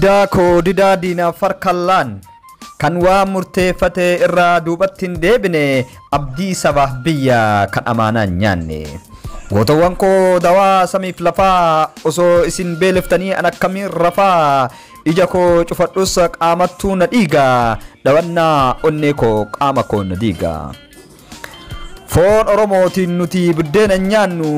Didaa koo didaa diinaaf harkallaan kan waa murteeffate irraa duubatti hin deebine, abdii sabaaf biyya kan amaanaa hin nyaanne. Gootawwan koo dawaa samiif lafaa, osoo isin beeleftanii an akkamiin rafaa? Ija koo cufadhus qaamattuu na dhiiga, dhawannaa onnee koo qaama koo na diiga. Foon Oromootiin nuti buddeena hin nyaannu,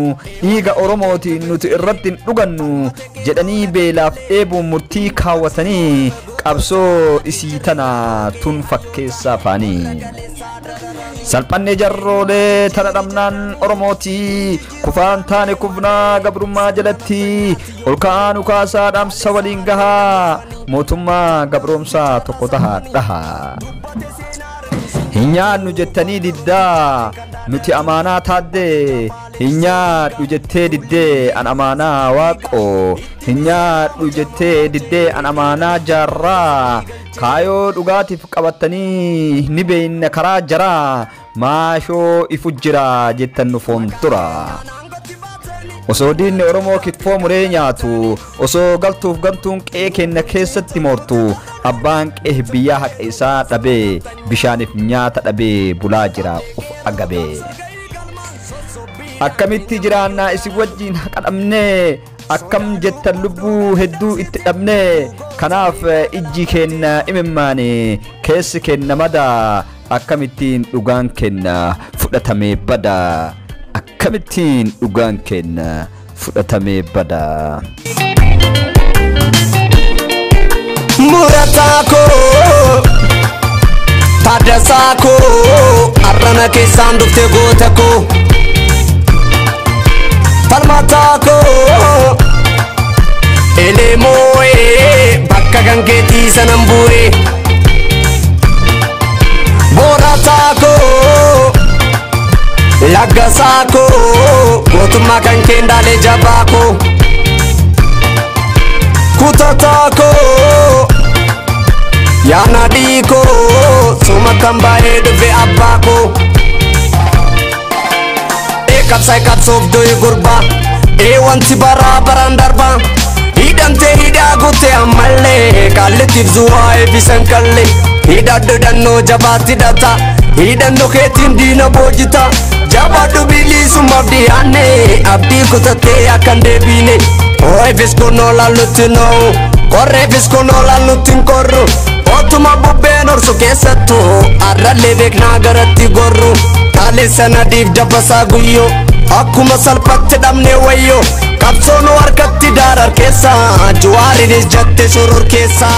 dhiiga Oromootiin nuti irratti hin dhugannu jedhanii beelaaf dheebuun murtii kaawwatanii qabsoo isii tana tun fakkeessaa faanii. Salphannee jarroolee tana dhabnaan Oromootii kufaan taane kufnaa gabrummaa jalatti ol ka'aa nu kaasaa, dhaamsa waliin gahaa, mootummaa gabroomsaa tokko tahaa dhahaa. Hin nyaannu jettanii diddaa nuti amaanaa taaddee, hin nyaadhu jettee diddee an amaanaa waaqoo, hin nyaadhu jettee diddee an amaanaa jaarraa, kaayoo dhugaatiif qabattanii ni beeyna karaa jaraa, maashoo ifu jira jettan nu foontura. Osoo diinni Oromoo kitfoo muree nyaatu, osoo galtuuf gantuun qe'ee keenya keessatti moortu, abbaan qe'ee biyyaa haqa isaa dhabee bishaaniif nyaata dhabee bulaa jira uf agabee. Akkamitti jiraannaa isin wajjin haqa dhabnee? Akkam jettan lubbuu hedduu itti dhabnee? Kanaaf ijji keenya imimmaane, keessi keenya madaa, akkamittiin dhugaan keenya fudhatamee badaa? Akkamittiin dhugaan keenya fudhatamee badaa? Murataa koo, Taaddasaa koo, arrana keessaan dhufte goota koo. Falmataa koo, Eleemoo'ee bakka kan keetii sanan bu'ee. Boorataa koo, Laggasaa koo, gootummaa kan keendaalee jabaa koo. Kutataa koo, Yaanadhii koo, suma kan baay'ee dhufe abbaa koo. Ee qabsaa'e qabsoof du'i gurbaa, ee wanti baraa baraan darbaa. Hidhamtee hidhaa guute ammallee qaallittiif zuwaa eebbisan kallee. Hidhadhu hidhannoo jabaatti hidhata, hidhannoo keetiin diina boojita. Jabaadhu bilisummaaf dhiyaanne, abdii kutattee akkan deebiine. Ooyifis kun laallutti noo'u, qorreefis kun laallutti hin qorru. Otuma bubbeen horsu keessattuu arrallee beeknaa garatti gorru. Taalee sanadiif dabbasaa guyyoo akkuma salphatti dhabne wayyoo. Qabsoon harkatti daarar keessa, Juwaarinis jette shoror keessa.